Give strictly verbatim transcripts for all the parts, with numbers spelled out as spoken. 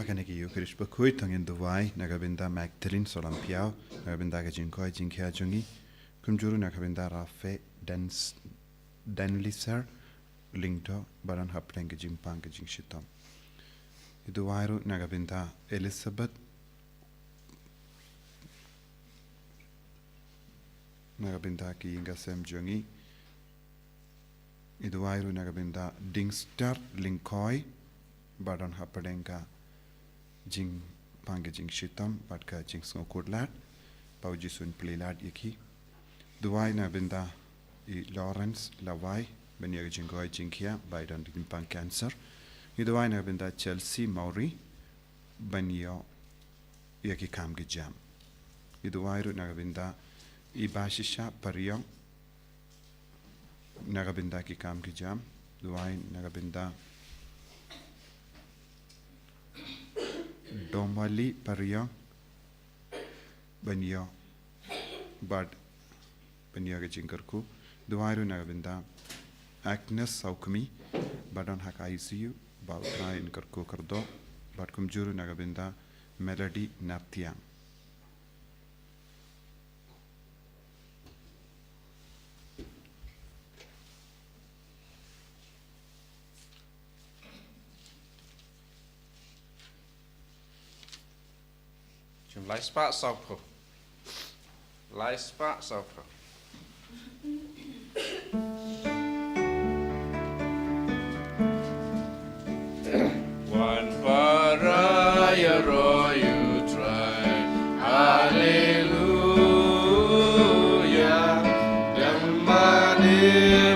Kane ka Eucharist bakhuid, to ngin duwai na ka bynta Magdalene Solampiaw, na ka bynta ka jingkoit jingkhiah jong ngi. Kumjuh ruh na ka bynta Rafe Dan, Danliser Lyngdoh, ba don hapdeng ka jingpang ka jingshitom. Ngi duwai ruh na ka bynta Elizabeth, na ka bynta ki ïing ki sem jong ngi. Ngi duwai ruh na ka bynta Dingster Lyngkhoi, ba don hapdeng ka jingpang ka jingshitom bad ka jingsngewkhuslad, ba U Jisu un plie lad ïa ki. Duwai na ka bynta i Lawrence Lawai, ban ïoh ka jingkoit jingkhiah ba i don jingpang cancer. Ngi duwai na ka bynta Chelsea Mawrie, ban ïoh ïa ki kam ki jam. Ngi duwai ruh na ka bynta i Bashisha Pariong, na ka bynta ki kam ki jam. Duwai na ka bynta Domali Pariong, ban ïoh bad ban ïoh ka jingkyrkhu. Duwai ruh na ka bynta Agnes Saukhmi, ba don ha ka I C U, ba U Trai un kyrkhu kyrdoh. Bad kumjuh ruh na ka bynta Melody Naptiang. Jong lai spah sawphew. Lai spah sawphew. Wan para ïaroh ïa U Trai. Haleluya. Dang mane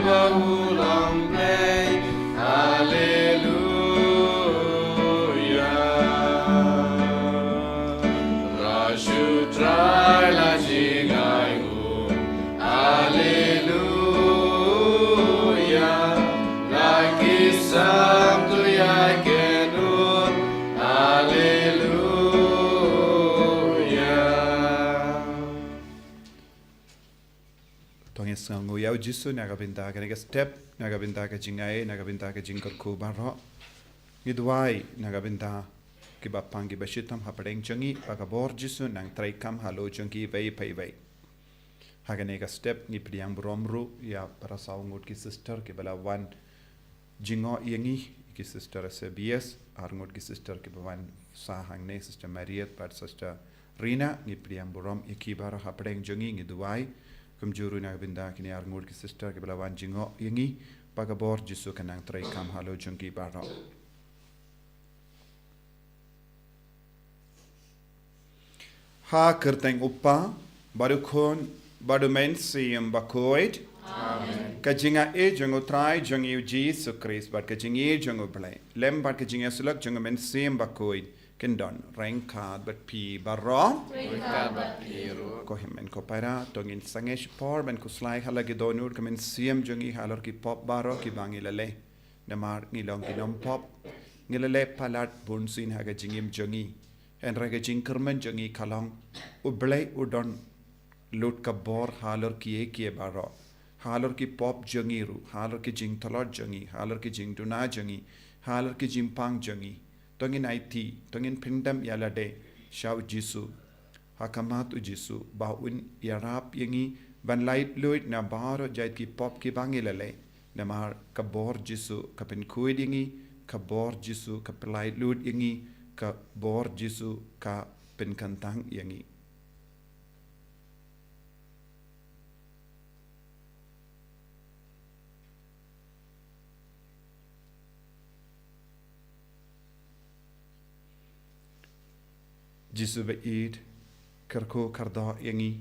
ba u long Blei. Haleluya. Ruh shu Trai la jingai u. Haleluya. La ki sam tu ïa ken u. Haleluya. To ngin sngewnguh ïa U Jisu na ka bynta kane ka step, na ka bynta ka jingai, na ka bynta ka jingkyrkhu baroh. Ngi duwai na ka bynta kiba pang kiba shitom hapdeng jong ngi, ba ka bor Jisu nang treikam halor jong ki iwei pa iwei. Ha kane ka step ngi pdiang burom ruh ïa para saw ngut ki sister kiba la wan jngoh ïa ngi, ki sister S A B S, ar ngut ki sister kiba wan sah hangne, Sister Mariet bad Sister Rina, ngi pdiang burom ïa ki baroh hapdeng jong ngi. Ngi duwai kumjuh ruh na ka bynta kine ar ngut ki sister kiba la wan jngoh ïa ngi, ba ka bor Jisu kan nang treikam halor jong ki baroh. Ha ka kyrteng U Kpa, bad U Khun, bad U Mynsiem Bakhuid. Amen. Ka jingaiei jong U Trai jong ngi U Jisu Khrist, bad ka jingïeit jong U Blei, lem bad ka jingïasyllok jong U Mynsiem Bakhuid, kin don ryngkat bad phi baroh. Ryngkat bad phi ruh. Ko hynmen ko para, to ngin sangeh shipor ban khuslai ha la ki dohnud ka mynsiem jong ngi halor ki pop baroh kiba ngi la leh. Namar ngi long ki nongpop, ngi la leh palat bunsien ha ka jingim jong ngi. Hynrei ka jingkyrmen jong ngi ka long, U Blei u don lut ka bor halor kiei kiei baroh, halor ki pop jong ngi ruh, halor ki jingtlot jong ngi, halor ki jingduna jong ngi, halor ki jingpang jong ngi. To ngin aiti, to ngin pyndem ïa lade sha U Jisu, ha khmat U Jisu, ba un ïarap ïa ngi ban laitluid na baroh jait ki pop kiba ngi la leh. Namar ka bor Jisu ka pynkhuid ïa ngi, ka bor Jisu ka pynlaitluid ïa ngi, ka bor Jisu ka pynkyntang ïa ngi. Jisu ba ïeit, kyrkhu kyrdoh ïa ngi,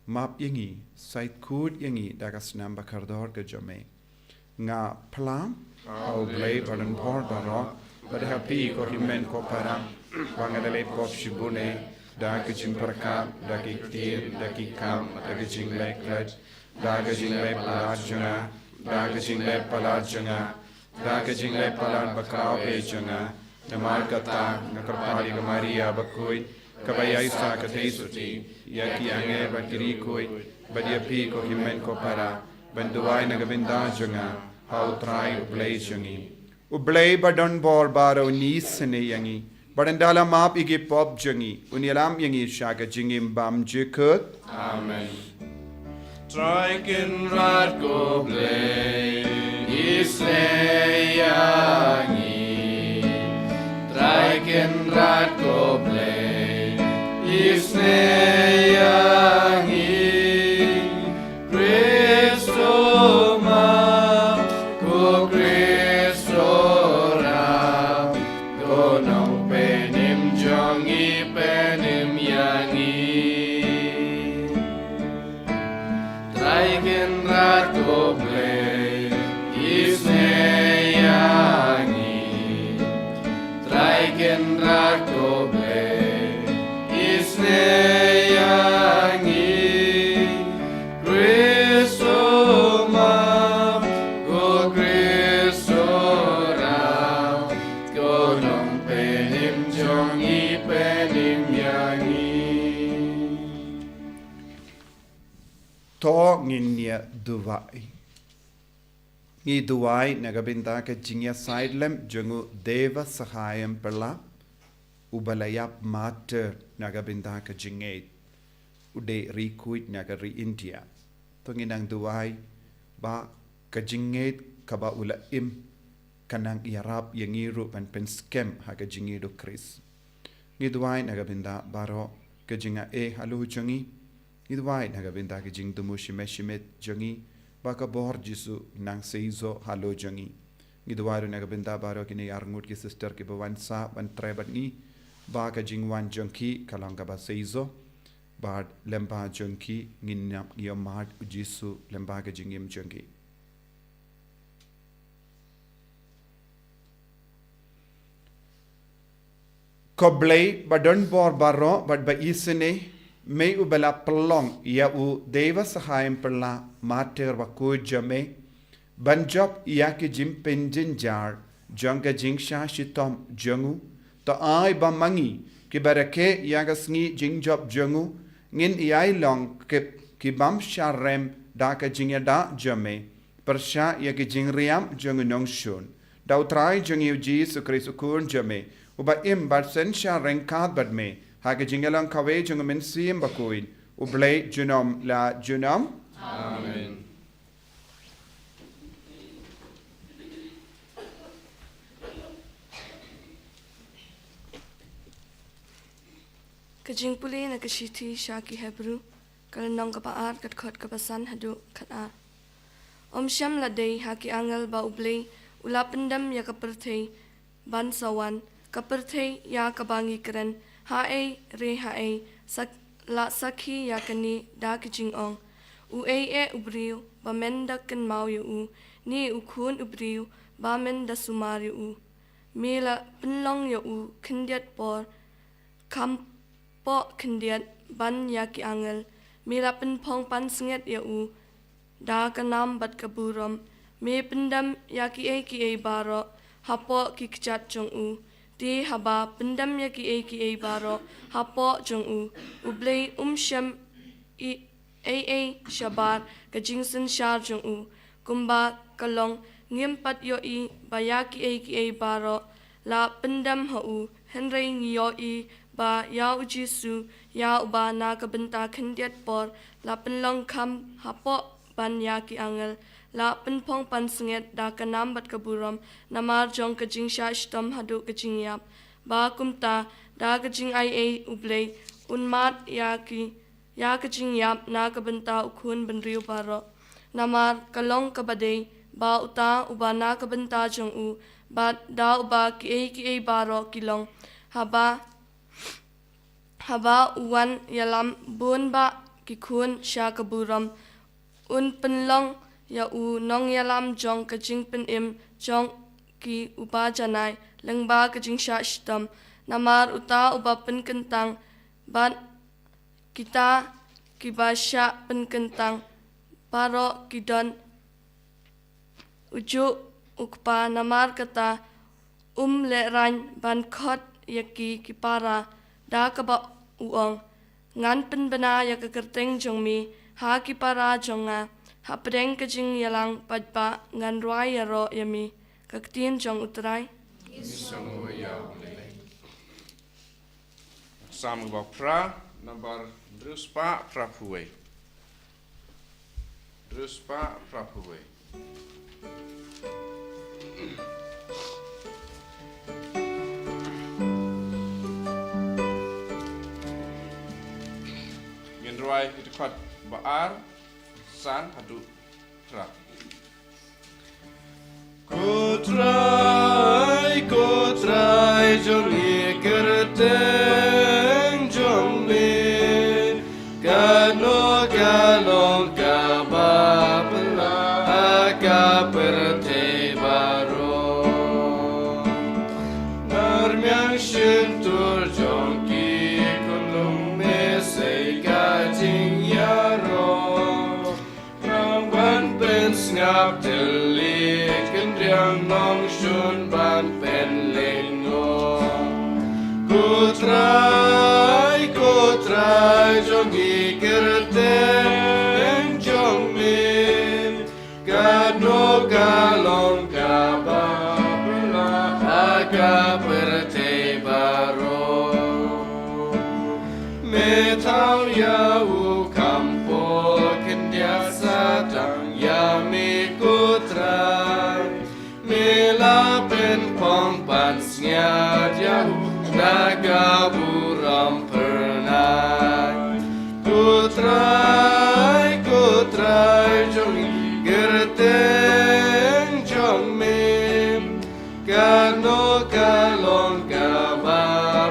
map ïa ngi, sait khuid ïa ngi da ka snam ba kordor ka jong me. Nga phla ha U Blei ba donbor baroh, bad ha phi ko hynmen ko para, ba nga la leh pop shibun eh, da ka jingpyrkhat, da ki ktien, da ki kam, da ka jingleh khlaiñ, da ka jingleh palat jong nga, da ka jingleh palat jong nga, da ka jingleh palat bakhraw eh jong nga. Namar kata nga kyrpad ïa ka Maria bakhuid, kaba ïaisah ka theisotti, ïa ki angel bad ki riewkhuid, bad ïa phi ko hynmen ko para, ban duwai na ka bynta jong nga ha U Trai U Blei jong ngi. U Blei ba donbor baroh un isynei ïa ngi, Bad un da la map ïa ki pop jong ngi, un ïalam ïa ngi sha ka jingim bymjukut. Amen. Trai Kynrad ko Blei, isynei ïa ngi. Trai Kynrad ko Blei, isynei ïa ngi. Khrist u map, ko Khrist u rap, ko Nongpynim jong ngi, pynim ïa ngi. Trai Kynrad ko Blei, isynei ïa ngi. Trai Kynrad ko Blei, isynei ïa ngi. Khrist u map, ko Khrist u rap, ko Nongpynim jong ngi, pynim ïa ngi. To ngin ïa duwai. Ngi duwai na ka bynta ka jingïasaid lem jong u Deva Sahayam Pala, uba la ïap martyr na ka bynta ka jingngeit, u dei riewkhuid na ka ri India. To ngin nang duwai ba ka jingngeit kaba u la im kan nang ïarap ïa ngi ruh ban pynskhem ha ka jingïeit u Khrist. Ngi duwai na ka bynta baroh ka jingaiei halor jong ngi. Ngi duwai na ka bynta ka jingthmu shimet shimet jong ngi, ba ka bor Jisu nang seisoh halor jong ngi. Ngi duwai ruh na ka bynta baroh kine arngut ki sister kiba wan sah ban trei bad ngi, ba ka jingwan jong ki ka long kaba seisoh, bad lyngba jong ki ngin ïohmad u Jisu lyngba ka jingim jong ki. Ko Blei ba don bor baroh bad ba isynei, me uba la pynlong ïa u Deva Sahayam Pala martyr bakhuid jong me, ban jop ïa ki jingpynjynjar jong ka jingshah shitom jong u, to ai ba ma ngi kiba rakhe ïa ka sngi jingjop jong u, ngin ïai long ki, ki bym shah rem da ka jingïada jong me, pyrshah ïa ki jingriam jong u nongshun. Da u Trai jong ngi u Jisu Khrist u Khun jong me, uba im bad synshar ryngkat bad me ha ka jingïalang kawei jong u Mynsiem Bakhuid, u Blei junom la junom. Amen. Ka jingpule na ka shithi sha ki Hebru, ka lynnong kaba ar, ka dkhot kaba san haduh khatar. Ym shym la dei ha ki angel ba u Blei u la pyndem ïa ka pyrthei ban sa wan, ka pyrthei ïa kaba ngi kren, haei re haei, sak-, la sakhi ïa kane da ki jingong: Uei eh u briew ba men da kynmaw ïa u, ne u khun u briew ba men da sumar ïa u? Me la pynlong ïa u khyndiat por, kham poh khyndiat ban ïa ki angel. Me la pynphong pansngiat ïa u da ka nam bad ka burom. Me pyndem ïa kiei kiei baroh hapoh ki kjat jong u. Te haba pyndem ïa kiei kiei baroh hapoh jong u, u Blei um shem i ei ei shabar ka jingsynshar jong u. Kumba ka long, ngim pat ïohi ba ïa kiei kiei baroh la pyndem ha u, hynrei ngi ïohi ba ïa u Jisu, ïa uba na ka bynta khyndiat por la pynlong kham hapoh ban ïa ki angel, la pynphong pansngiat da ka nam bad ka burom, namar jong ka jingshah shitom haduh ka jingïap. Ba kumta, da ka jingaiei u Blei un mad ïa ki, ïa ka jingïap na ka bynta u khun bynriew baroh. Namar ka long kaba dei ba uta uba na ka bynta jong u, bad da uba kiei kiei baroh ki long. Haba, haba u wan ïalam bun bah ki khun sha ka burom, un pynlong ïa u nongïalam jong ka jingpynim jong ki uba janai lyngba ka jingshah shitom. Namar uta uba pynkyntang, bad kita kiba shah pynkyntang baroh ki don u juh u Kpa. Namar kata, um lehraiñ ban khot ïa ki ki para, da kaba u ong: Ngan pynbna ïa ka kyrteng jong me ha ki para jong nga, hapdeng ka jingïalang paidbah ngan rwai ïaroh ïa me. Ka ktien jong u Trai. Ngi sngew ïa U Blei. Salm kaba phra, nambar hynriew spah phra phew wei. Hynriew spah phra phew wei. Ngin rwai ïa ka dkhot ba ar, san haduh phra. Ko Trai, ko Trai jong ngi, kyrteng jong me, kano ka long kaba phylla ha ka pyrthei baroh. Nar miang shyntur jong ki khunlung me sei ka jingïaroh. Nang ban pynsngap tylli, kynriang nongshun ban pynlyngngoh. Ko Trai, ko Trai jong ngi, kyrteng jong me, kano ka long kaba phylla ha ka pyrthei baroh. Me thaw ïa u kham pop khyndiat sa tang ïa me ko Trai. Me la pynphong pansngiat ïa u na ka burom phyrnai. Ko Trai, ko Trai jong ngi, kyrteng jong me, kano ka long kaba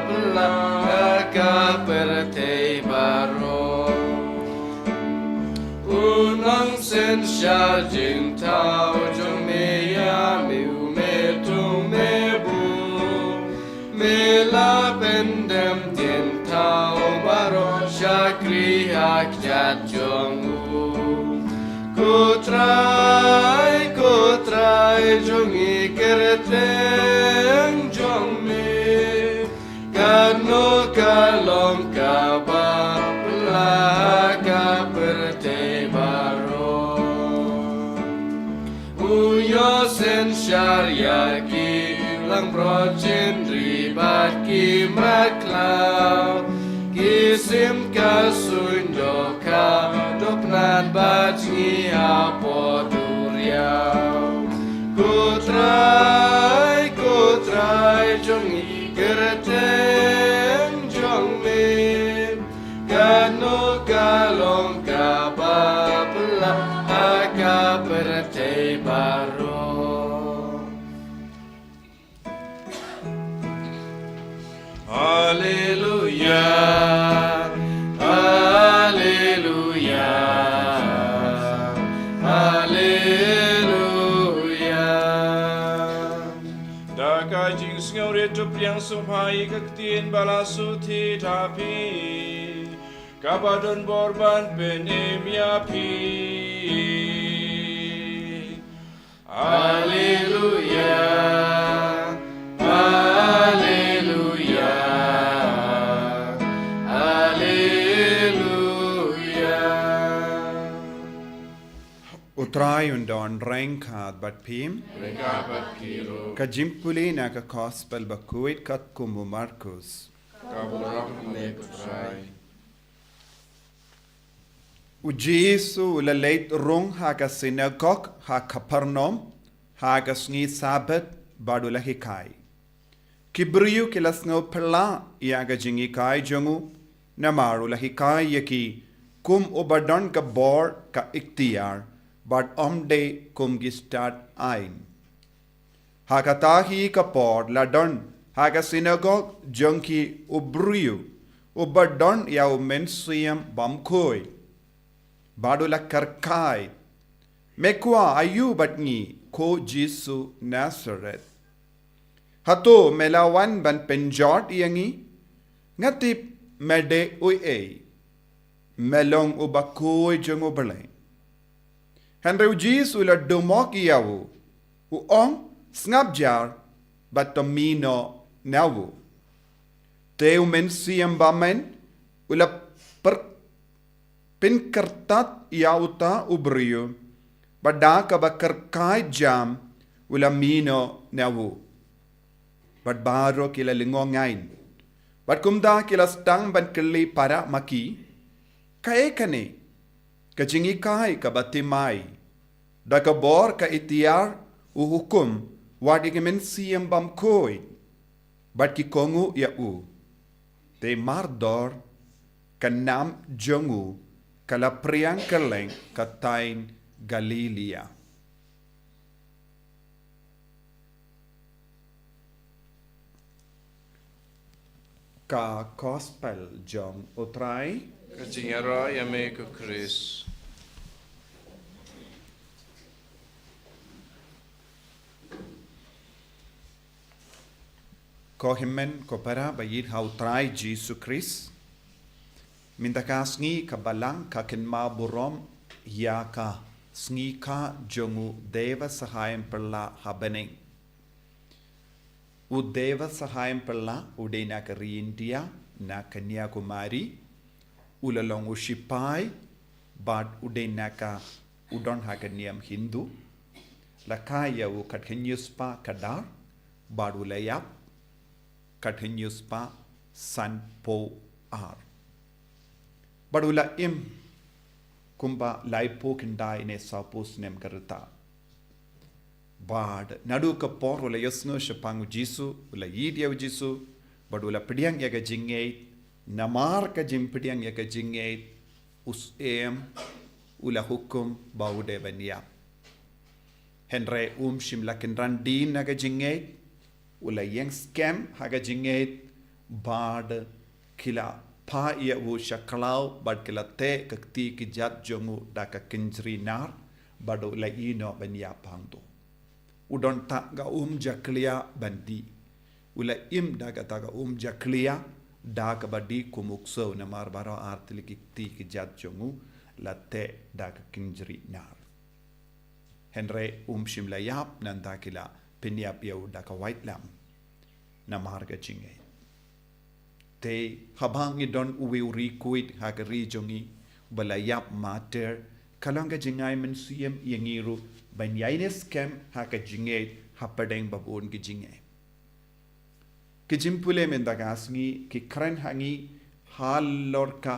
phylla ha ka pyrthei baroh. U nongsynshar jingthaw jong me ïa me, u me thung me bun. Me la pyndem jingthaw baroh, shakri ha kjat jong u. Ko Trai, ko Trai jong ngi, kyrteng jong me, kano ka long kaba phylla ha ka pyrthei baroh. U ïoh synshar ïa ki langbrot jingri bad ki mrad khlaw. Ki sim ka suiñ dohkha, dohpnat bad jngi hapoh duriaw. Ko Trai, ko Trai jong ngi, kyrteng jong me, kano ka long kaba phylla ha ka pyrthei baroh. Haleluya, haleluya, haleluya. Da ka jingsngewrit to pdiang sngewbha ïa ka ktien ba la shu thied ha phi, kaba don bor ban pynim ïa phi. Haleluya, haleluya, haleluya. U Trai un don ryngkat bad phi. Ryngkat bad phi ruh. Ka jingpule na ka Gospel bakhuid katkum u Markus. Ka burom ha me ko Trai. U Jisu u la leit rung ha ka synagog ha Kapernaum ha ka sngi Sabbath bad u la hikai. Ki briew ki la sngewphylla ïa ka jinghikai jong u, namar u la hikai ïa ki kum uba don ka bor ka iktiar bad ym dei kum ki stad aiñ. Ha kata hi ka por la don ha ka synagog jong ki u briew uba don ïa u mynsiem bymkhuid. Bad u la kyrkhu, me kwah aïu bad ngi, ko Jisu Nasareth? Hato me la wan ban pynjot ïa ngi? Nga tip me dei uei, me long uba khuid jong U Blei. Hynrei u Jisu u la dumok ïa u, u ong, sngap jar bad to mih noh na u. Te u mynsiem bymman u la pyr-, pynkyrtat ïa uta u briew, bad da kaba kyrkhu jam u la mih noh na u. Bad baroh ki la lyngngoh ngaiñ. Bad kumta ki la sdang ban kylli para ma ki, kaei kane ka jinghikai kaba thymmai, da ka bor ka iktiar u hukum wat ïa ka mynsiem bymkhuid? Bad ki kohnguh ïa u. Te mardor ka nam jong u ka la phriang kylleng ka thaiñ Galilaia. Ka Gospel jong U Trai. Ka jingïaroh ïa me ko Khrist. Ko hynmen ko para ba ïeit ha U Trai Jisu Khrist. Mynta ka sngi ka Balang ka kynmaw burom ïa ka sngi kha jong u Deiwa Sahaiam Phylla ha bneng. U Deiwa Sahaiam Phylla u dei na ka ri India, na Kanyakumari. U la long u shipai bad u dei na ka, u don ha ka niam Hindu. La kha ïa u khathynñiew spah kdar bad u la ïap khathynñiew spah sanphew ar. Bad u la im kumba laiphew khyndai ne sawphew snem ka rta. Bad naduh ka por u la ïohsngew shaphang U Jisu, u la ïeit ïa U Jisu, bad u la pdiang ïa ka jingngeit, namar ka jingpdiang ïa ka jingngeit, u syiem u la hukum ba u dei ban ïap. Hynrei um shym la kynran dien na ka jingngeit, u la ïeng skhem ha ka jingngeit, bad ki la phah ïa u sha khlaw bad ki la teh ka kti kjat jong u da ka kynjri nar, bad u la ïeh noh ban ïap hangto. U don tang ka um jakhlia ban dih. U la im da kata ka um jakhlia da kaba dih kum u ksew namar baroh ar tylli ki kti kjat jong u la teh da ka kynjri nar. Hynrei um shym la ïap, nangta ki la pynïap ïa u da ka waitlam namar ka jingngeit. Te haba ngi don uwei u riewkhuid ha ka ri jong ngi ba la ïap martyr, ka long ka jingai mynsiem ïa ngi ruh ban ïaineh skhem ha ka jingngeit hapdeng ba bun ki jingeh. Ki jingpule mynta ka sngi ki kren ha ngi halor ka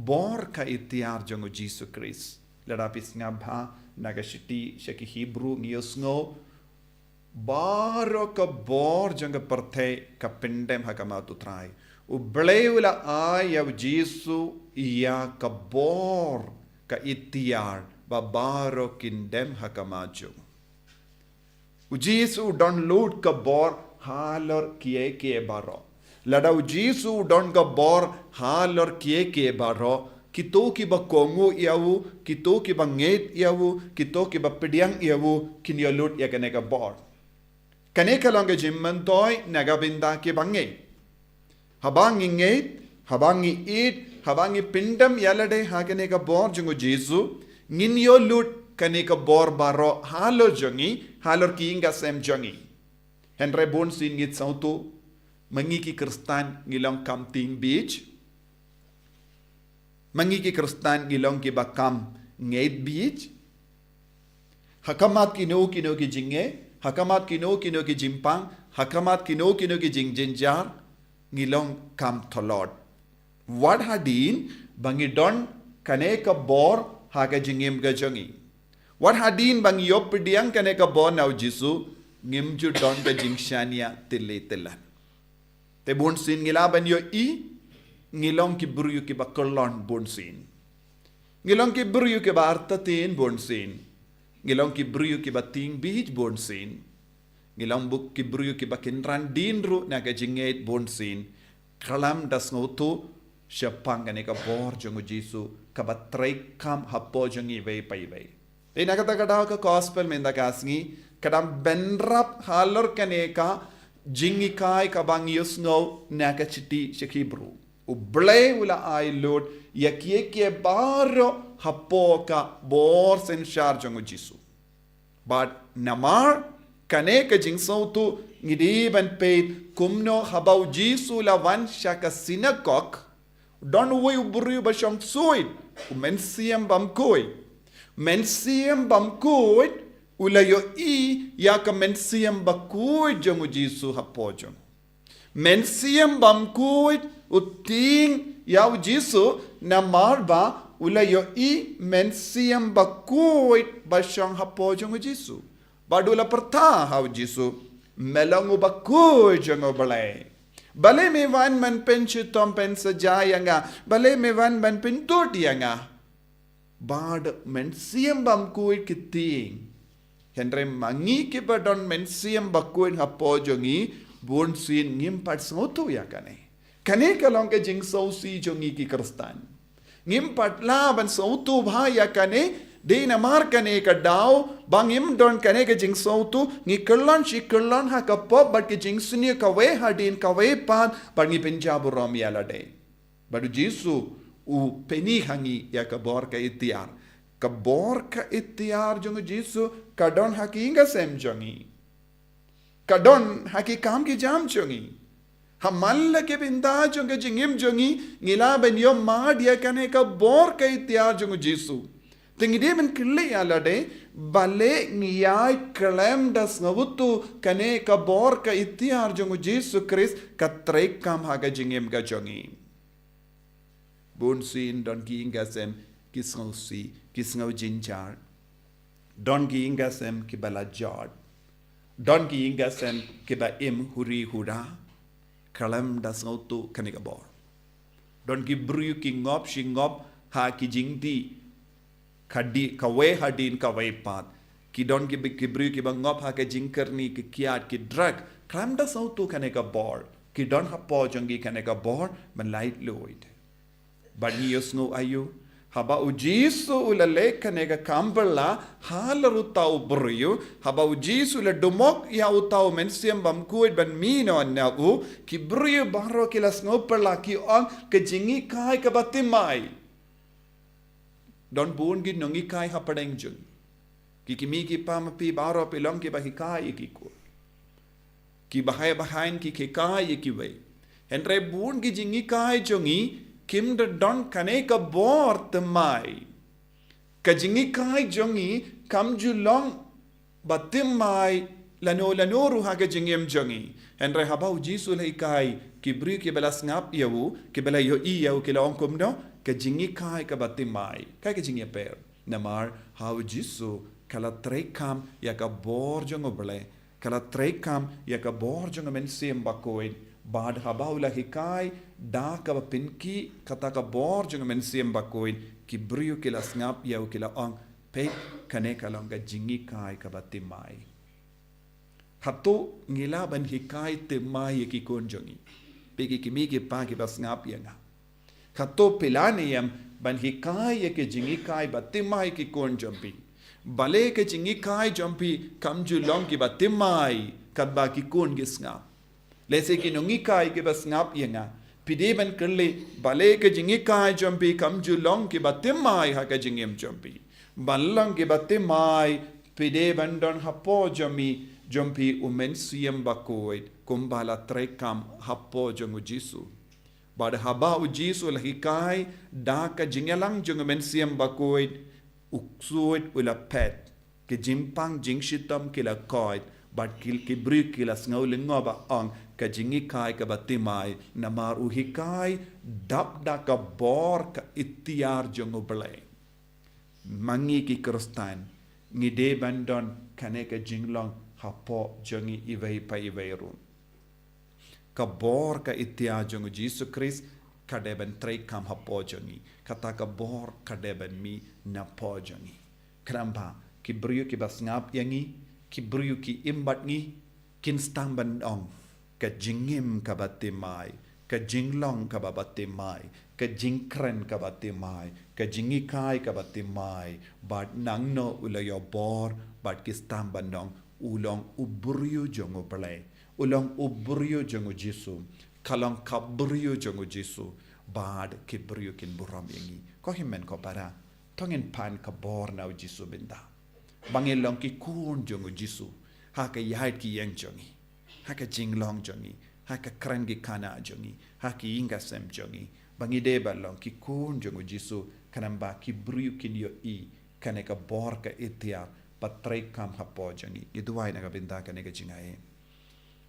bor ka iktiar jong U Jisu Khrist. Lada phi sngap bha na ka shithi sha ki Hebru ngi ïohsngew baroh ka bor jong ka pyrthei ka pyndem ha khmat U Trai. U Blei u la ai ïa U Jisu ïa ka bor ka iktiar ba baroh kin dem ha khmat jong u. U Jisu u don lut ka bor halor kiei kiei baroh. Lada U Jisu u don ka bor halor kiei kiei baroh, kito kiba kohnguh ïa u, kito kiba ngeit ïa u, kito kiba pdiang ïa u, kin ïoh lut ïa kane ka bor. Kane ka long ka jingmyntoi na ka bynta kiba ngeit. Haba ngi ngeit, haba ngi ïeit, haba ngi pyndem ïa lade ha kane ka bor jong U Jisu, ngin ïoh lut kane ka bor baroh halor jong ngi, halor ki ïing ki sem jong ngi. Hynrei bun sien ngi sngewthuh, ma ngi ki Khristan ngi long kam tieng bieit. Ma ngi ki Khristan ngi long kiba kam ngeit bieit. Ha khmat kino kino ki jingeh, ha khmat kino kino ki jingpang, ha khmat kino kino ki jingjynjar, ngi long kam tlot. Wat hadien ba ngi don kane ka bor ha ka jingim ka jong ngi. Wat hadien ba ngi ïoh pdiang kane ka bor na U Jisu, ngim ju don ka jingshaniah tylli tyllan. Te bun sien ngi lah ban ïohi, ngi long ki briew kiba kyllon bun sien. Ngi long ki briew kiba artatien bun sien. Ngi long ki briew kiba tieng bieit bun sien. Ngi long bad ki briew kiba kynran dien ruh na ka jingngeit bun sien. Khlem da sngewthuh shaphang kane ka bor jong U Jisu kaba treikam hapoh jong ngi iwei pa iwei. Te na kata ka daw ka gospel mynta ka sngi ka dang bynrap halor kane ka jinghikai kaba ngi ïohsngew na ka shithi sha ki Hebru. U Blei u la ai lut ïa kiei kiei baroh hapoh ka bor synshar jong U Jisu. Bad namar kane ka jingsngewthuh ngi dei ban peit kumno haba U Jisu u la wan sha ka synagog, don uwei u briew ba shong suid, u mynsiem bymkhuid. Mynsiem bymkhuid u la ïohi ïa ka mynsiem bakhuid jong U Jisu hapoh jong u. Mynsiem bymkhuid U tieng ïa u Jisu namar ba u la ïohi Mynsiem Bakhuid ba shong hapoh jong u Jisu. Bad u la pyrta ha u Jisu, me long u bakhuid jong u Blei. Balei me wan ban pynshitom pynsaja ïa nga? Balei me wan ban pyndud ïa nga? Bad Mynsiem Bakhuid ki tieng. Hynrei ma ngi kiba don Mynsiem Bakhuid hapoh jong ngi, bunsien ngim pat sngewthuh ïa kane. Kane ka long ka jingsngewsih jong ngi ki Khristan. Ngim pat lah ban sngewthuh bha ïa kane, dei namar kane ka daw ba ngim don kane ka jingsngewthuh, ngi kyllon shi kyllon ha ka pop bad ka jingsniew kawei hadien kawei pat, bad ngi pynjah burom ïa lade. Bad u Jisu u pyni ha ngi ïa ka bor ka iktiar. Ka bor ka iktiar jong u Jisu ka don ha ki ïing ka sem jong ngi. Ka don ha ki kam ki jam jong ngi. Ha man la ki bynta jong ka jingim jong ngi, ngi lah ban ïoh mad ïa kane ka bor ka iktiar jong u Jisu. Te ngi dei ban kylli ïa lade, balei ngi ïai khlem da sngewthuh kane ka bor ka iktiar jong u Jisu Khrist ka treikam ha ka jingim ka jong ngi. Bunsien don ki ïing ka sem ki sngewsih, ki sngew jynjar. Don ki ïing ka sem kiba la jot. Don ki ïing ka sem kiba im huri hura. Khlem da sngewthuh kane ka bor. Don ki briew ki ngop shi ngop ha ki jingdih, ka dih kawei hadien kawei pat. Ki don ki, ki briew kiba ngop ha ka jingkyrni, ki kiad, ki drug. Khlem da sngewthuh kane ka bor. Ki don hapoh jong ngi kane ka bor ban laitluid. Bad ngi ïohsngew aïu? Haba u Jisu u la leh kane ka kam phylla halor uta u briew, haba u Jisu u la dumok ïa uta u Mynsiem Bakhuid ban mih noh na u, ki briew baroh ki la sngew phylla, ki ong, ka jinghikai kaba thymmai. Don bun ki nonghikai hapdeng jong ngi. Ki kmie ki kpa ma phi baroh phi long kiba hikai ïa ki khun. Kiba hai ba hain ki hikai ïa kiwei. Hynrei bun ki jinghikai jong ngi kim da don kane ka bor thymmai. Ka jinghikai jong ngi kam ju long ba thymmai lano lano ruh ha ka jingim jong ngi. Hynrei haba u Jisu u la hikai, ki briew kiba la sngap ïa u, kiba la ïohi ïa u, ki la ong kumno, ka jinghikai kaba thymmai. Kaei ka jingïapher? Namar ha u Jisu ka la treikam ïa ka bor jong u Blei, ka la treikam ïa ka bor jong u Mynsiem Bakhuid, bad haba u la hikai da kaba pynkhiah kata ka bor jong u Mynsiem Bakhuid, ki briew ki la sngap ïa u, ki la ong, peit, kane ka long ka jinghikai kaba thymmai. Hato ngi lah ban hikai thymmai ïa ki khun jong ngi? Phi ki kmie ki kpa kiba sngap ïa nga, hato phi lah ne em ban hikai ïa ka jinghikai ba thymmai ïa ki khun jong phi? Balei ka jinghikai jong phi kam ju long kiba thymmai katba ki khun ki sngap? Lehse ki nonghikai kiba sngap ïa nga, phi dei ban kylli, balei ka jinghikai jong phi kam ju long kiba thymmai ha ka jingim jong phi? Ban long kiba thymmai, phi dei ban don hapoh jong phi, jong phi u Mynsiem Bakhuid, kumba la treikam hapoh jong u Jisu. Bad haba u Jisu u la hikai da ka jingïalang jong u Mynsiem Bakhuid, u ksuid u la phet, ki jingpang jingshitom ki la koit, bad ki, ki briew ki la sngew lyngngoh ba ong, ka jinghikai kaba thymmai, namar u hikai dap da ka bor ka iktiar jong u Blei. Ma ngi ki Khristan, ngi dei ban don kane ka jinglong hapoh jong ngi iwei pa iwei ruh. Ka bor ka iktiar jong u Jisu Khrist ka dei ban treikam hapoh jong ngi. Kata ka bor ka dei ban mih napoh jong ngi. Khnang ba ki briew kiba sngap ïa ngi, ki briew ki im bad ngi, kin sdang ban ong, ka jingim kaba thymmai, ka jinglong kaba thymmai, ka jingkren kaba thymmai, ka jinghikai kaba thymmai, bad nangno u la ïoh bor, bad ki sdang ban ong, u long u briew jong u Blei, u long u briew jong u Jisu, ka long ka briew jong u Jisu, bad ki briew kin burom ïa ngi. Ko hynmen ko para, to ngin pan ka bor na u Jisu mynta. Ba ngin long ki khun jong u Jisu, ha ka ïaid ki ïeng jong ngi, ha ka jinglong jong ngi, ha ka kren ki khana jong ngi, ha ki ïing ka sem jong ngi. Ba ngi dei ban long ki khun jong u Jisu, khnang ba ki briew kin ïohi kane ka bor ka iktiar ba treikam hapoh jong ngi. Ngi duwai na ka bynta kane ka jingai.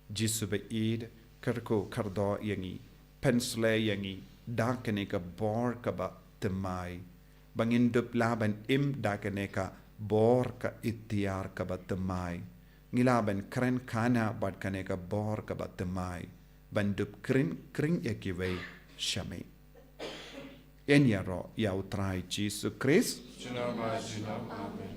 Jisu ba ïeit, kyrkhu kyrdoh ïa ngi. pynsleh ïa ngi da kane ka bor kaba thymmai, ba ngin dup lah ban im da kane ka bor ka iktiar kaba thymmai. Ngi lah ban kren khana bad kane ka bor kaba thymmai, ban dup kren kring ïa kiwei sha me. Yn ïaroh ïa U Trai Jisu Khrist. Junom ha junom. Amen.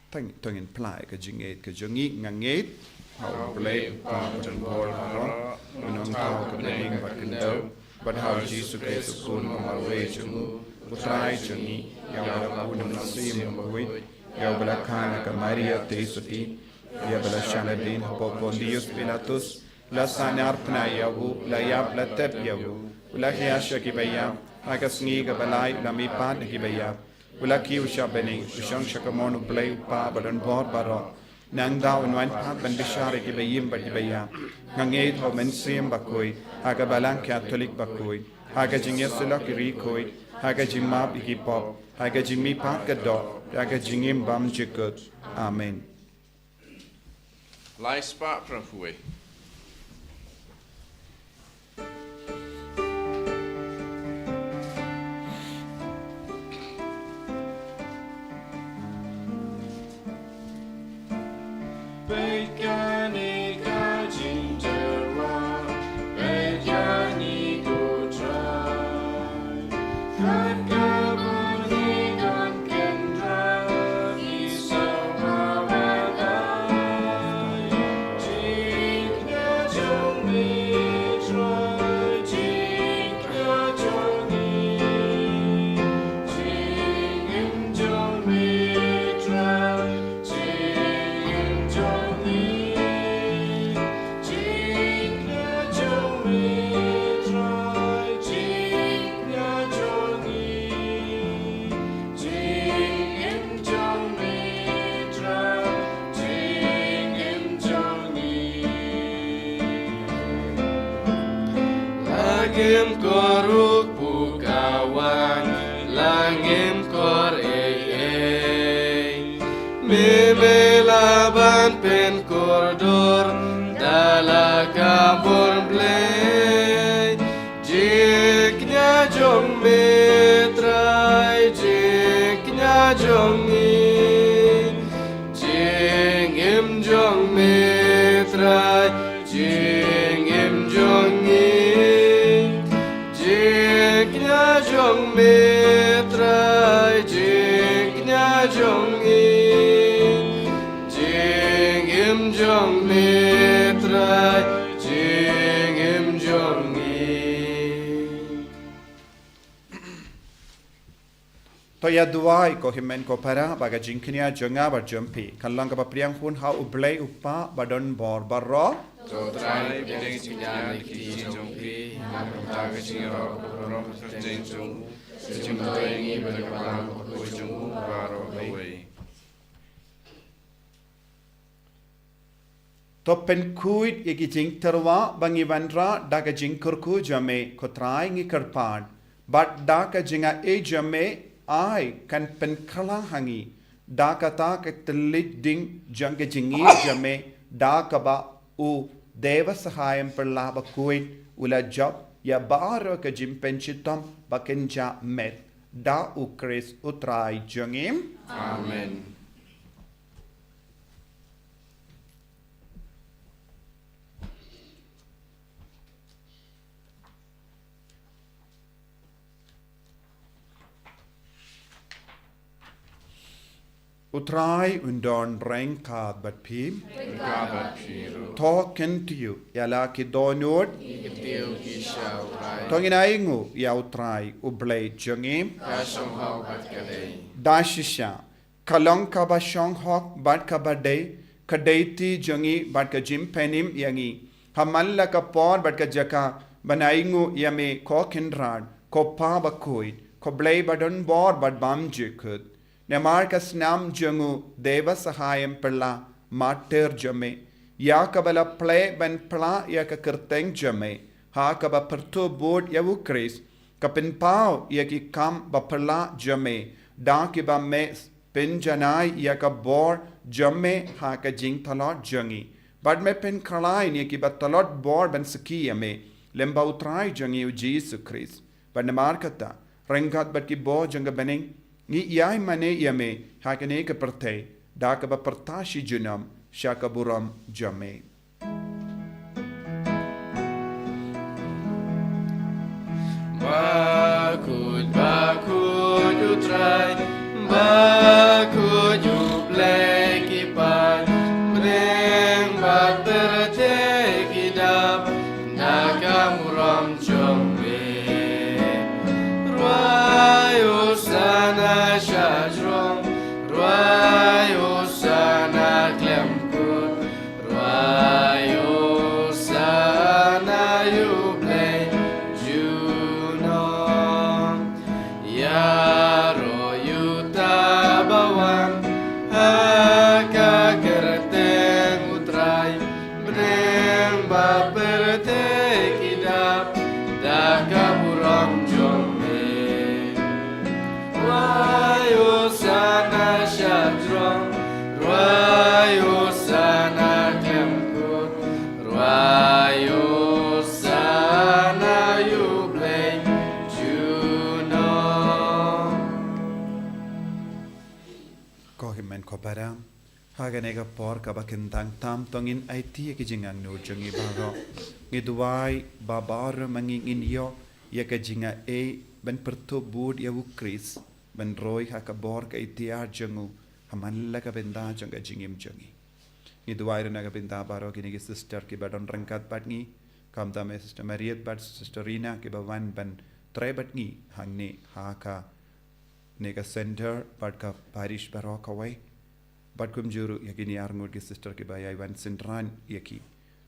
Tang tang in pynlait ka jingngeit ka jong ngi. Nga ngeit ha U Blei U Kpa badonbor baroh, U Nongthaw ka bneng bad ka khyndew, bad ha U Jisu Khrist U Khun ba marwei jong U, U Trai jong ngi, ïa uba la bun na u Mynsiem Bakhuid, ïa uba la kha na ka Maria Theisotti, ïa uba la shah nadien hapoh Pontius Pilatus, la sahnarphna ïa u, la ïap, la tep ïa u, u la hiar sha kiba ïap, ha ka sngi kaba lai u la mihpat na kiba ïap, u la kiew sha bneng, u shong sha kamon U Blei U Kpa badonbor baroh. Nangta un wan pat ban bishar ïa kiba im bad kiba ïap. Nga ngeit ha U Mynsiem Bakhuid, ha ka Balang Katholik bakhuid, ha ka jingïasyllok ïa ki riewkhuid, ha ka jingmap ïa ki pop, ha ka jingmihpat ka doh, ha ka jingim bymjukut. Amen. Lai spah phra phew wei. Langim koruk pukawan, langim kor ei ei. Me me laban pen kordor, dala kabor Blei. Jingkñia jong me Trai, jingkñia jong ngi. Jingim jong me Trai, jingim jong ngi. Jingkñia jong me Trai, jingkñia jong ngi. Jingim jong me Trai, jingim jong ngi. To ïa duwai ko hynmen ko para, ba ka jingkñia jong nga bad jong phi kan long kaba pdiang hun ha U Blei U Kpa badonbor baroh. To Trai, pdiang jingkñia na ki kti jong phi, na ka bynta ka jingïaroh ka burom ka kyrteng jong u, ka jingmyntoi ïa ngi bad ka balang bakhuid jong u baroh kawei. To pynkhuid ïa ki jingtyrwa ba ngi wanrah da ka jingkyrkhu jong me, ko Trai, ngi kyrpad. Bad da ka jingaiei jong me, ai kan pynkhlaiñ ha ngi. Da kata ka tylli ding jong ka jingïeit jong me, da kaba u Dei Basahai Pyrshah Bakhuid u la jop ïa baroh ka jingpynshitom ba kynja met, da U Khrist U Trai jong ngi. Amen. U Trai un don ryngkat bad phi. Ryngkat bad phi ruh. To kyntiew ïa la ki dohnud. Ngi kyntiew ki sha U Trai. To ngin ainguh ïa U Trai U Blei jong ngi. Ka shong hok bad ka dei. Da shisha. Ka long kaba shong hok bad kaba dei, ka dei kti jong ngi bad ka jingpynim ïa ngi. Ha man la ka por bad ka jaka ban ainguh ïa me, ko Kynrad, ko Pa Bakhuid, ko Blei badonbor bad bymjukut. Namar ka snam jong u Dei Basahai Pyrshah Martyr jong me, ïa kaba la plie ban pla ïa ka kyrteng jong me, ha kaba pyrthuh bud ïa U Khrist, ka pynpaw ïa ki kam ba pyrshah jong me, da kiba me pynjanai ïa ka bor jong me ha ka jingtlot jong ngi. Bad me pynkhlaiñ ïa kiba tlot bor ban sakhi ïa me lyngba U Trai jong ngi U Jisu Khrist. Bad namar kata, ryngkat bad ki bor jong ka bneng, ngi ïai mane ïa me ha kane ka pyrthei, da kaba pyrta shi junom sha ka burom jong me. Bakhuid, bakhuid U Trai, bakhuid U Blei ki paid, bneng bad pyrthei ki dap da ka burom jong me. Rwai Hosana sha jrong, rwai Hosana khlem kut, rwai Hosana ïa U Blei junom. Ïaroh ïa uta ba wan ha ka kyrteng U Trai, bneng bad pyrthei ki dap da ka burom jong me. Rwai Hosana sha jrong, rwai Hosana khlem kut, rwai Hosana ïa U Blei junom. Ko hynmen ko para, ha kane ka por kaba kyntang tam, to ngin aiti ïa ki jingangnud jong ngi baroh. Ngi duwai ba baroh ma ngi ngin ïoh ïa ka jingai ban pyrthuh bud ïa U Khrist, ban roi ha ka bor ka iktiar jong u, ha man la ka bynta jong ka jingim jong ngi. Ngi duwai ruh na ka bynta baroh kine ki sister kiba don ryngkat bad ngi, khamtam ïa Sister Mariet bad Sister Rina kiba wan ban trei bad ngi hangne ha kane ka center bad ka parish baroh kawei. Bad kumjuh ruh ïa kine arngut ki sister kiba ïai wan synran ïa ki,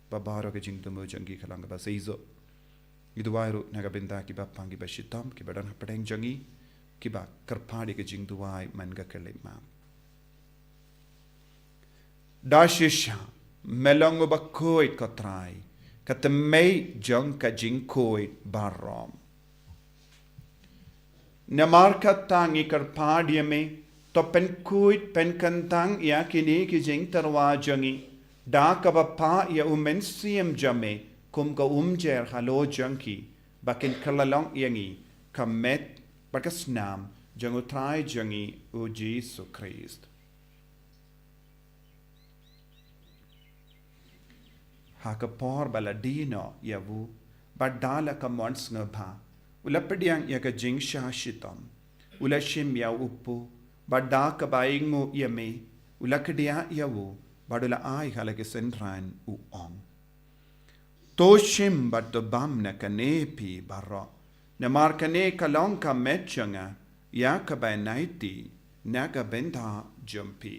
ba baroh ka jingthmu jong ki ka long kaba seisoh. Ngi duwai ruh na ka bynta kiba pang kiba shitom kiba don hapdeng jong ngi, kiba kyrpad ïa ka jingduwai man ka khyllipmat. Da shisha, me long uba khuid ko Trai, ka tymmen jong ka jingkhuid baroh. Namar kata ngi kyrpad ïa me, to pynkhuid pynkyntang ïa kine ki jingtyrwa jong ngi da kaba pah ïa U Mynsiem jong me kum ka umjer halor jong ki, ba kin kylla long ïa ngi ka met bad ka snam jong U Trai jong ngi U Jisu Khrist. Ha ka por ba la die noh ïa u, bad da la ka mon sngewbha, u la pdiang ïa ka jingshah shitom, u la shim ïa u kpu, bad da kaba ainguh ïa me, u la kdiah ïa u, bad u la ai ha la ki synran, u ong: To shim bad to bam na kane phi baroh, namar kane ka long ka met jong nga, ïa kaba yn aiti na ka bynta jong phi.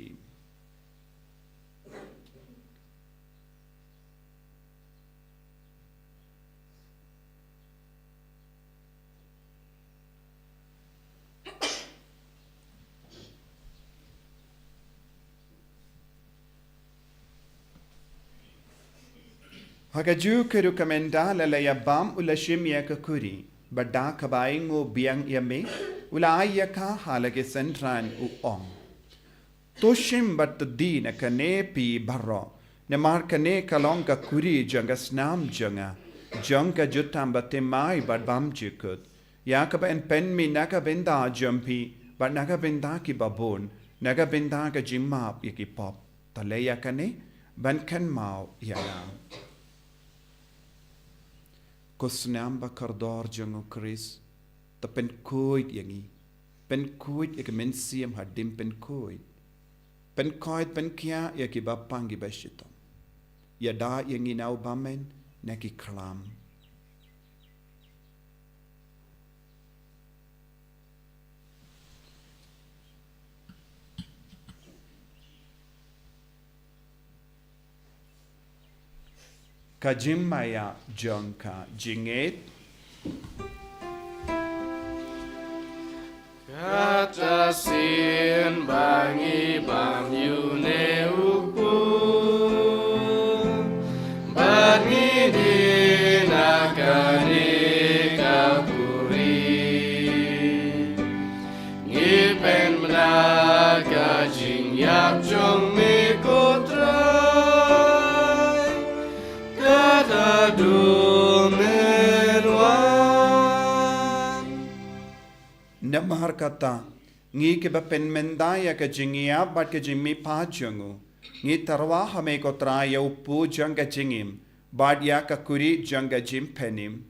Ha kajuh ka ruh, ka mynta la la ïa bam, u la shim ïa ka khuri, bad da kaba ainguh biang ïa me, u la ai ïa ka ha la ki synran, u ong: To shim bad to die na kane phi baroh, namar kane ka long ka khuri jong ka snam jong nga, jong ka jutang bathymmai bad bymjukut, ïa kaba yn pynmih na ka bynta jong phi bad na ka bynta kiba bun, na ka bynta ka jingmap ïa ki pop. To leh ïa kane ban kynmaw ïa nga. Ko snam ba kordor jong U Khrist, to pynkhuid ïa ngi, pynkhuid ïa ka mynsiem hadien pynkhuid, pynkhuid pynkhiah ïa kiba pang kiba shitom. Ïada ïa ngi na u bymman na ki khlam. Ka jingmaïa jong ka jingngeit. Kata sien ba ngi bam ïa une u kpu, bad ngi die na kane ka khuri, ngi pynbna ka Ïap jong me ko Trai, kata duh men wan. Namar kata, ngi kiba pynmynta ïa ka jingïap bad ka jingmihpat jong u, ngi tyrwa ha me ko Trai ïa u pu jong ka jingim, bad ïa ka kuri jong ka jingpynim.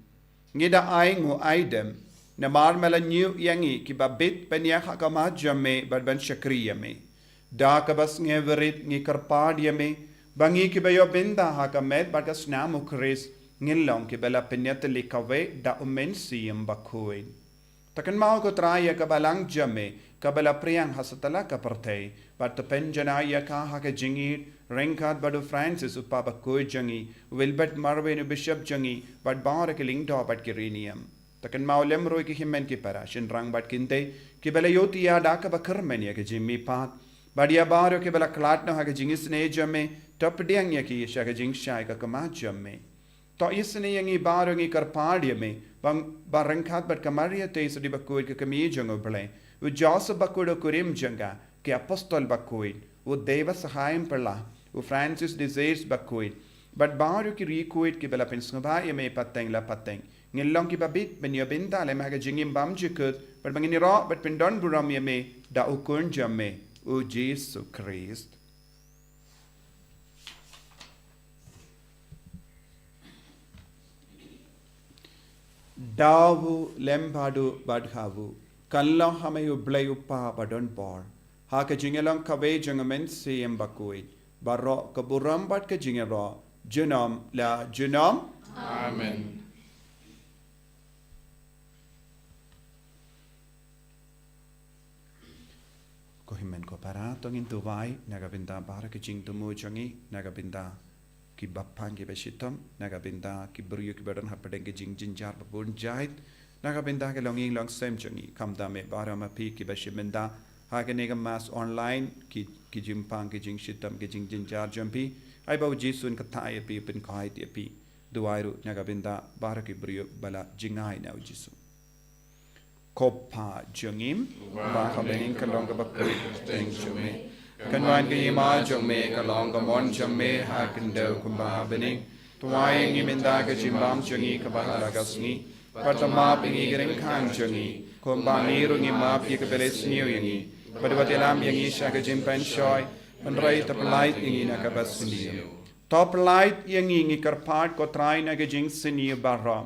Ngi da ai nguh ai dem, namar me la ñiew ïa ngi kiba bit ban ïaid ha khmat jong me bad ban shakri ïa me. Da kaba sngewrit ngi kyrpad ïa me, ba ngi kiba ïoh bynta ha ka met bad ka snam u Khrist, ngin long kiba la pynïatylli kawei da u Mynsiem Bakhuid. To kynmaw ko Trai ïa ka balang jong me, kaba la phriang ha satlak ka pyrthei, bad to pynjanai ïa ka ha ka jingïeit, ryngkat bad u Francis u Papa bakhuid jong ngi, u Wilbert Marweiñ u Bishop jong ngi, bad baroh ki lyngdoh bad ki riewniam. To kynmaw lem ruh ïa ki hynmen ki para, shynrang bad kynthei, kiba la ïohthiah da kaba kyrmen ïa ka jingmihpat, bad ïa baroh kiba la khlad noh ha ka jingisynei jong me, to pdiang ïa ki sha ka jingshai ka khmat jong me. To isynei ïa ngi baroh, ngi kyrpad ïa me, ba, ba ryngkat bad ka Maria Theisotti bakhuid ka kmie jong u Blei, u Joseph bakhuid u kurim jong ka, ki apostol bakhuid, u Dewbasahaiam Pyrshah, u Francis de Sales bakhuid, bad baroh ki riewkhuid kiba la pynsngewbha ïa me pateng la pateng, ngin long kiba bit ban ïoh bynta lem ha ka jingim bymjukut, bad ba ngin ïaroh bad pyndonburom ïa me da u Khun jong me, u Jisu Khrist. Daw u lem bad u bad ha u, kan long ha me u Blei u Kpa badonbor, ha ka jingïalong kawei jong u Mynsiem Bakhuid, baroh ka burom bad ka jingïaroh, junom la junom. Amen. Ko hynmen ko para, to ngin duwai na ka bynta baroh ki jingthmu jong ngi, na ka bynta ki bapang ki bashitom, na ka bynta ki briew kiba don hapdeng ki jingjynjar babun jait, na ka bynta ki longïing longsem jong ngi. Khamtam ïa baroh ma phi kiba shim bynta ha kane ka mass online, ki, ki jingpang ki jingshitom ki jingjynjar jong phi, ai ba u Jisu un kyrteng ïa phi, pynkhuid ïa phi. Duwai ruh na ka bynta baroh ki briew ba la jngai na u Jisu. Ko Pa jong ngi, uba ha bneng, ka long kaba khuid ka kyrteng jong me. Kan wan ka hima jong me, ka long ka mon jong me ha khyndew kumba ha bneng. To ai ïa ngi mynta ka jingbam jong ngi kaba ha la ka sngi. Bad to map ïa ngi ki ryngkang jong ngi, kumba ngi ruh ngi map ïa kiba la sniew ïa ngi. Bad wat ïalam ïa ngi sha ka jingpynshoi, hynrei to pyllait ïa ngi na kaba sniew. To pyllait ïa ngi, ngi kyrpad ko Trai, na ka jingsniew baroh.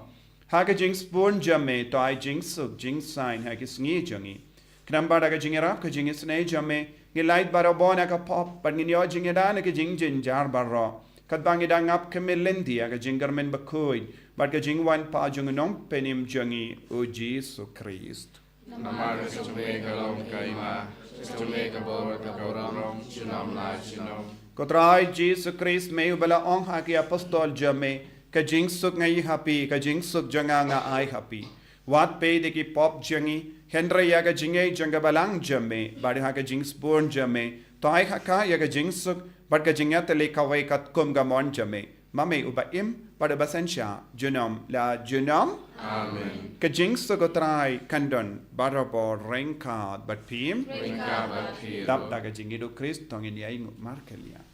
Ha ka jingsbun jong me, to ai jingsuk jingsaiñ ha ki sngi jong ngi. Khnang ba da ka jingïarap ka jingisynei jong me, ngin lait barabor na ka pop, bad ngin ïoh jingïada na ki jingjynjar baroh. Katba ngi dang ap khmih lynti ha ka jingkyrmen bakhuid bad ka jingwan pat jong u Nongpynim jong ngi, u Jisu Khrist. Namar ka jong me ka long ka hima, ka jong me ka bor ka burom, junom la junom. Ko Trai Jisu Khrist, me uba la ong ha ki apostol jong me, ka jingsuk nga ai ha phi, ka jingsuk jong nga nga ai ha phi. Wat peit ïa ki pop jong ngi, hynrei ïa ka jingngeit jong ka balang jong me, bad ha ka jingsbun jong me, to ai ha ka ïa ka jingsuk bad ka jingïatylli kawei katkum ka mon jong me. Ma me uba im bad uba synshar, junom la junom. Amen. Ka jingsuk u Trai kan don barabor ryngkat bad phi. Ryngkat bad phi. Dap da ka jingïeid u Khrist, to ngin ïainguh markylliang.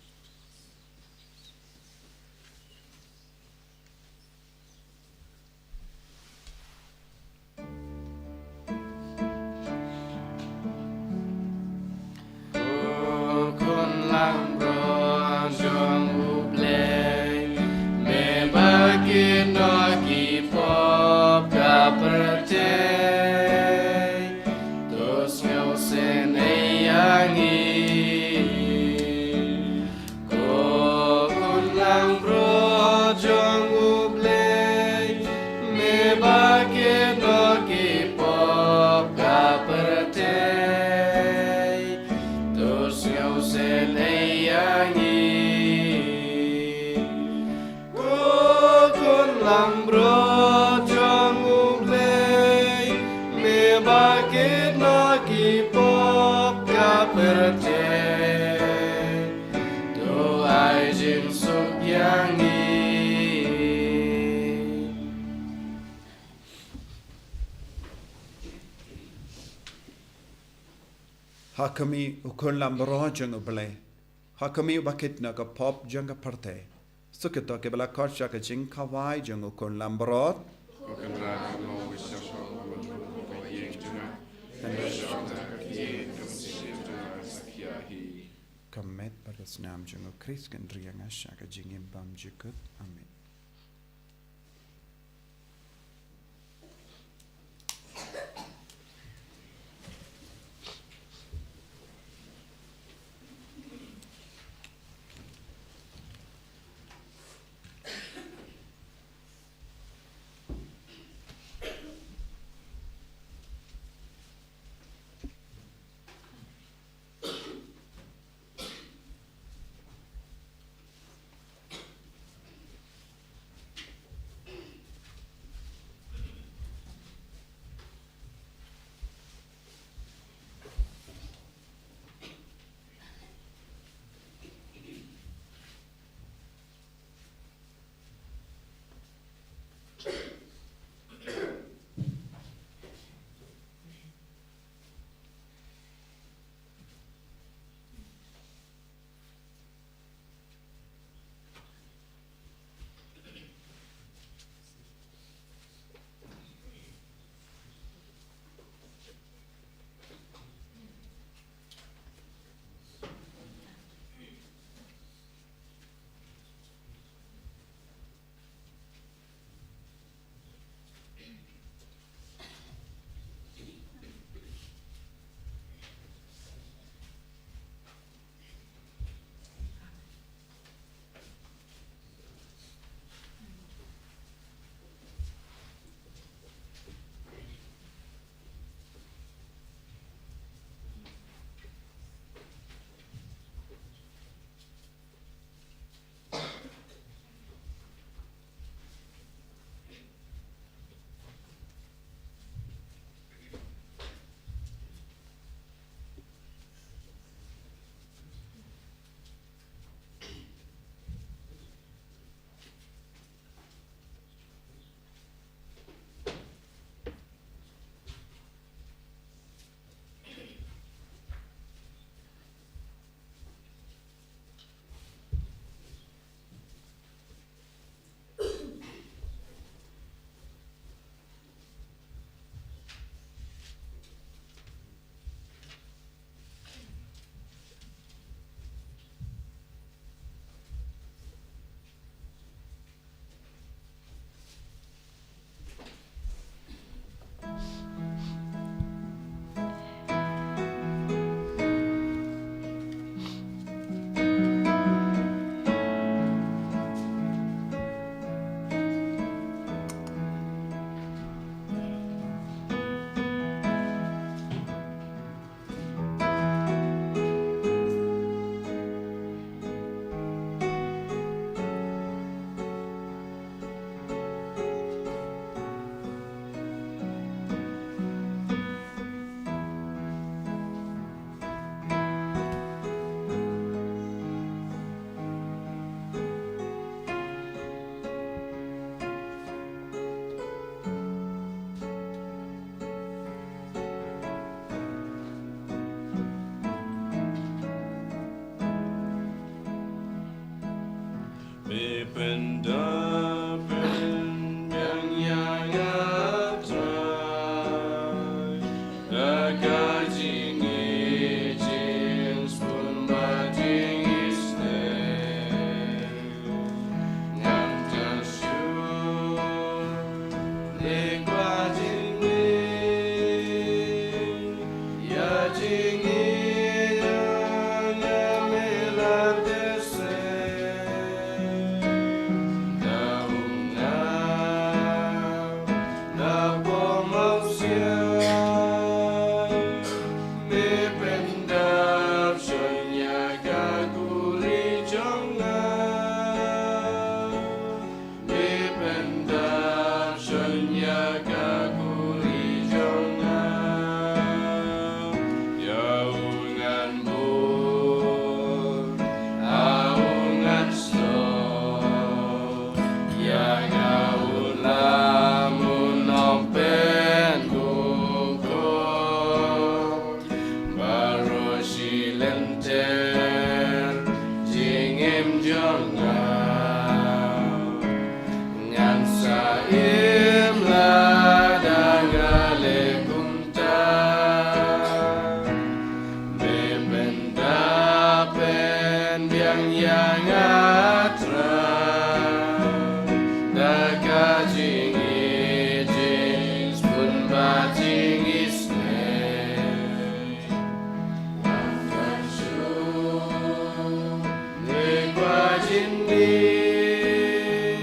Ko Khun Langbrot jong U Blei, me ba kit noh ki pop ka pyrthei, to sngewsynei ïa ngi. Ko Khun Langbrot jong U Blei, me ba kit noh ki pop ka pyrthei, to sngewsynei ïa ngi. Ko Khun Langbrot jong U Blei, me ba kit noh ki pop ka pyrthei, to ai jingsuk ïa ngi. Ha khmih u Khun Lambrot jong U Blei, ha khmih uba kit na ka pop jong ka pyrthei. Suk ïa kito kiba la khot sha ka jingkhawai jong u Khun Lambrot. Ko Kynrad, mo wi sha ko mo ko ïeng jong nga. Hynda sha ka ïeng jong si jong nga sa khia hi. Ka met bad ka snam jong u Khrist kan ri ïa nga sha ka jingim bymjukut. Amen. Pynda pynbiang ïa nga Trai da ka jingïeit, jingsngewbha, jingïeit. Ngan ïa shu leh ba jingïeit, ïa jingïeit ïa nga me la teh se. Da u nga, da pom au sia, me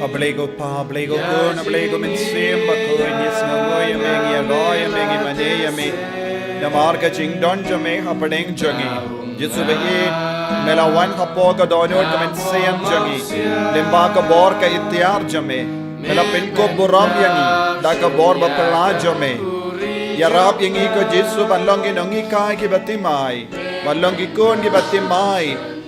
A Blei ko Pa, a Blei ko Khun, a Blei ko Mynsiem Bakhuid, ngi sngewnguh ïa me, ngi ïaroh ïa me, ngi mane ïa me. Namar ka jingdon jong me hapdeng jong ngi. Jisu ba ïeit, me la wan hapoh ka dohnud ka mynsiem jong ngi. Lyngba ka bor ka iktiar jong me, me la pynkup burom ïa ngi da ka bor ba phylla jong me. Ïarap ïa ngi ko Jisu ban long ki nonghikai kiba thymmai, ban long ki khun kiba thymmai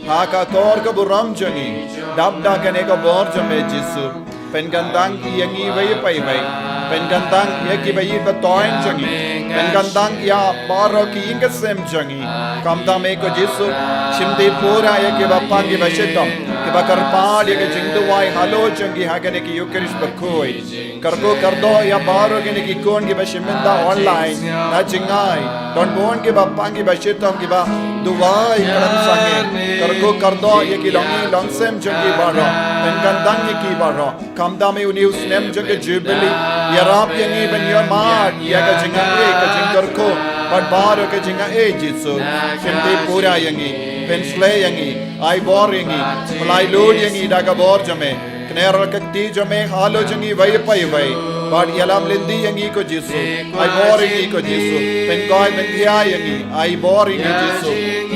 ha ka akor ka burom jong ngi. Dap da kane ka bor jong me Jisu, pynkyntang ïa ngi iwei pa iwei. Pynkyntang ïa kiba ïeit ba thoiñ jong ngi. Pynkyntang ïa baroh ki ïing ki sem jong ngi. Khamtam eh ko Jisu, shim dih pura ïa kiba pang kiba shitom, kiba kyrpad ïa ka jingduwai halor jong ngi ha kane ka Ïukharist bakhuid. Kyrkhu kyrdoh ïa baroh kine ki khun kiba shim bynta online na jingai. Don bun kiba pang kiba shitom kiba duwai khlem sangeh. Kyrkhu kyrdoh ïa ki longïing longsem jong ki baroh. Pynkyntang ïa ki baroh. Khamtam eh une u snem jong ka Jubili. Ïarap ïa ngi ban ïohmad ïa ka jingaiei, ka jingkyrkhu bad baroh ka jingaiei Jisu. Shim dih pura ïa ngi. Pynshlei ïa ngi. Ai bor ïa ngi. Pynlait lut ïa ngi da ka bor jong me. Kner ka kti jong me halor jong ngi iwei pa iwei. Bad ïalam lynti ïa ngi ko Jisu. Ai bor ïa ngi ko Jisu. Pynkhuid pynkhiah ïa ngi. Ai bor ïa ngi Jisu.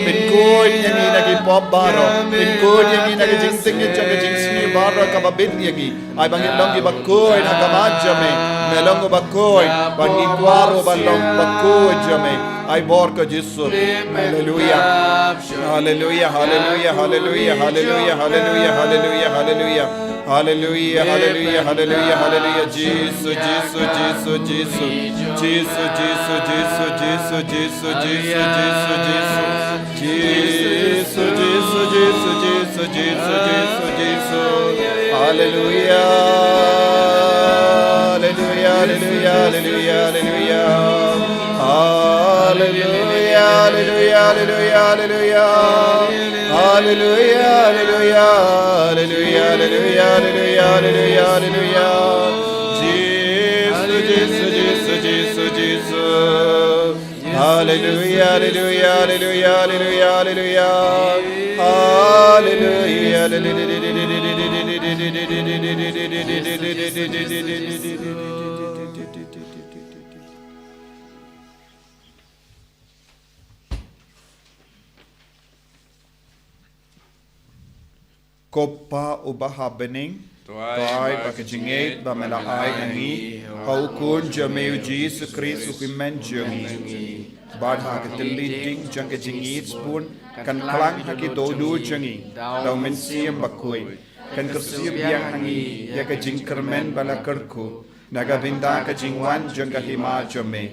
Pynkhuid ïa ngi na ki pop baroh. Pynkhuid ïa ngi na ka jingtngit jong ka jingsniew baroh kaba bit ïa ngi. Ai ba ngin long kiba khuid ha khmat jong me. Me long uba khuid. Bad ngi kwah ruh ban long ba khuid jong me. Ai bor ko Jisu. Haleluia. Haleluia, haleluia, haleluia, haleluia, haleluia, haleluia, haleluia. Haleluia, haleluia, haleluia, haleluia. Jisu, Jisu, Jisu, Jisu. Jisu, Jisu, Jisu, Jisu, Jisu, Jisu, Jisu, Jisu. Jisu, Jisu, Jisu, Jisu, Jisu, Jisu, Jisu. Haleluia. Haleluia, haleluia, haleluia, haleluia. Haleluia, haleluia, haleluia, haleluia. Haleluia, haleluia, haleluia, haleluia, haleluia, haleluia, haleluia. Jisu, Jisu, Jisu, Jisu, Jisu. Haleluia, haleluia, haleluia, haleluia, haleluia. Haleluia, haleluia. Ko Pa uba ha bneng, to ai ba ka jingngeit ba me la ai ha ngi ha u Khun jong me u Jisu Khrist u Hynmen jong ngi, bad ha ka tylli ding jong ka jingïeit sbun kan klang ha ki dohnud jong ngi da u Mynsiem Bakhuid, kan kyrsiew biang ha ngi ïa ka jingkyrmen ba la kyrkhu na ka bynta ka jingwan jong ka hima jong me.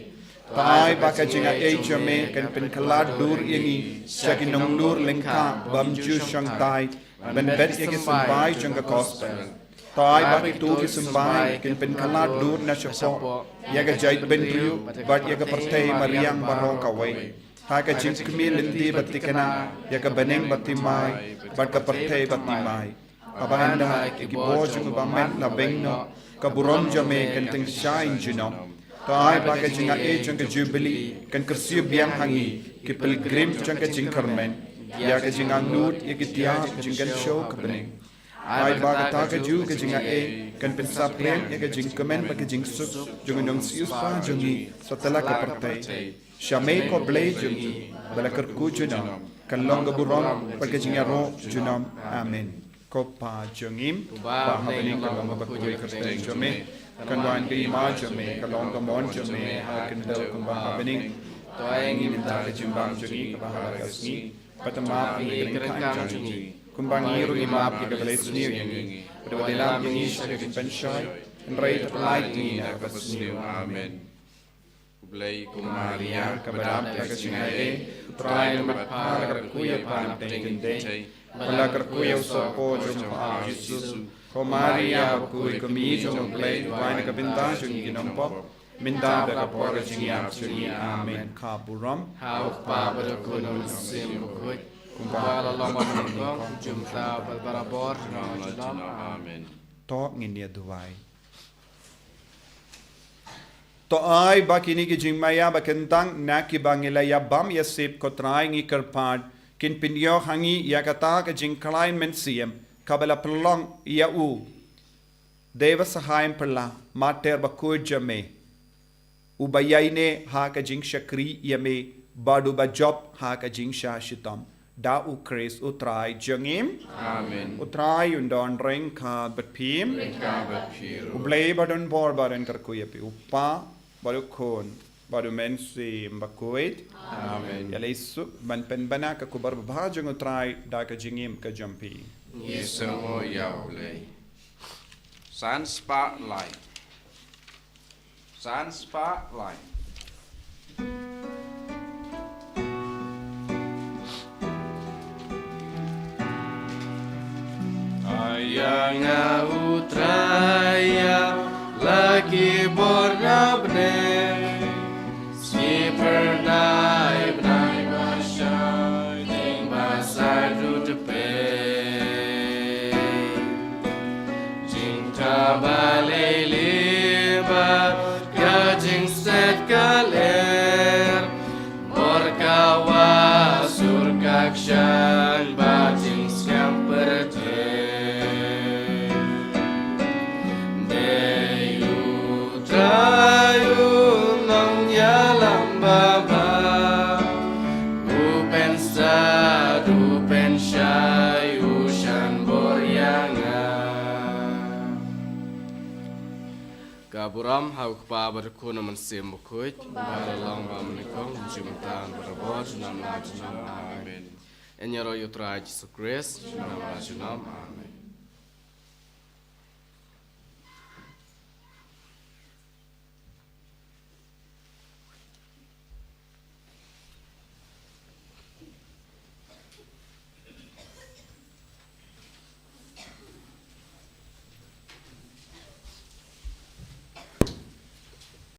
To ai ba ka jingaiei jong me kan pynkhlad dur ïa ngi sha ki nonglur lyngkha bym ju shongthait ban bet ïa ki symbai jong ka gospel. To ai ba kito ki symbai kin pynkhlad dur na shapoh ïa ka jaitbynriew bad ïa ka pyrthei mariang baroh kawei, ha ka jingkhmih lynti ba thikna ïa ka bneng ba thymmai bad ka pyrthei ba thymmai. Haba ynda ki bor jong u bymman la beng noh, ka burom jong me kan tyngshaiñ junom. To ai ba ka jingaiei jong ka Jubili kan kyrsiew biang ha ngi ki pilgrim jong ka jingkyrmen ïa ka jingangnud ïa ki tiar jingkynshew ka bneng. Ai ba kata kajuh ka jingaiei kan pynsaphriang ïa ka jingkmen bad ka jingsuk jong u nongsiewspah jong ngi satlak ka pyrthei. Sha me ko Blei jong ngi ba la kyrkhu junom, kan long ka burom bad ka jingïaroh junom. Amen. Ko Pa jong ngi ba ha bneng, ka long kaba khuid ka kyrteng jong me, kan wan ka hima jong me, ka long ka mon jong me ha ka khyndew kumba ha bneng. To ai ngi mynta ka jingbam jong ngi kaba ha la ka sngi, bad to map ïa ki ryngkang jong ngi kumba ngi ruh ngi map ïa kiba la sniew ïa ngi, bad wat ïalam ïa ngi sha ka jingpynshoi, hynrei to pynlait ïa ngi na kaba sniew. Amen. U Blei, ko Maria kaba dap da ka jingaiei, U Trai u don bad pha, la kyrkhu ïa pha na pdeng ki kynthei bad la kyrkhu ïa u sohpor jong pha U Jisu. Ko Maria bakhuid, ko Mei jong U Blei, duwai na ka bynta jong ngi ki nongpop, mynta bad ha ka por ka jingïap jong ngi. Amen. Ka burom ha U Kpa bad ha U Khun bad ha U Mynsiem Bakhuid, kumba la long, kumba nyngkong, kumta bad barabor, junom la junom. Amen. To ngin ïa duwai. To ai ba kine ki jingmaïa ba kyntang na kiba ngi la ïa bam ïa sip, ko Trai, ngi kyrpad, kin pynïoh ha ngi ïa kata ka jingkhlaiñ mynsiem kaba la pynlong ïa u Dei ba sahai em pyrla, mater ba khuid jong me, uba ïaineh ha ka jingshakri ïa me, bad uba jop ha ka jingshah shitom. Da U Khrist U Trai jong ngi. Amen. U Trai un don ryngkat bad phi. Ryngkat bad phi ruh. U Blei ba don bor ba don kyrkhu ïa phi, U Kpa, bad U Khun, bad U Mynsiem Bakhuid. Amen. Ïa lei suk ban pynbna ka khubor babha jong U Trai da ka jingim ka jong phi. Ngi sngew ïa U Blei. San spah lai. San spah lai. Ïa nga U Trai ïa la ki bor na bneng, sngi phyrnai bnai ba shai, ding ba sa du tepei. Jingthaw ba lei lei bad ka jingset ka ler, bor ka wah, sur ka kshain bad jingskhem pyrthei. Dei U Trai U Nongïalam Babha, U pynsad, U pynshai, U shan bor ïa nga. Ka burom ha U Kpa bad U Khun, U Mynsiem Bakhuid, kumba la long, ba mynnyngkong, mynta, barabor, junom la junom. Amen. Amen. Yn ïaroh ïa U Trai Jisu Khrist, junom la junom. Amen.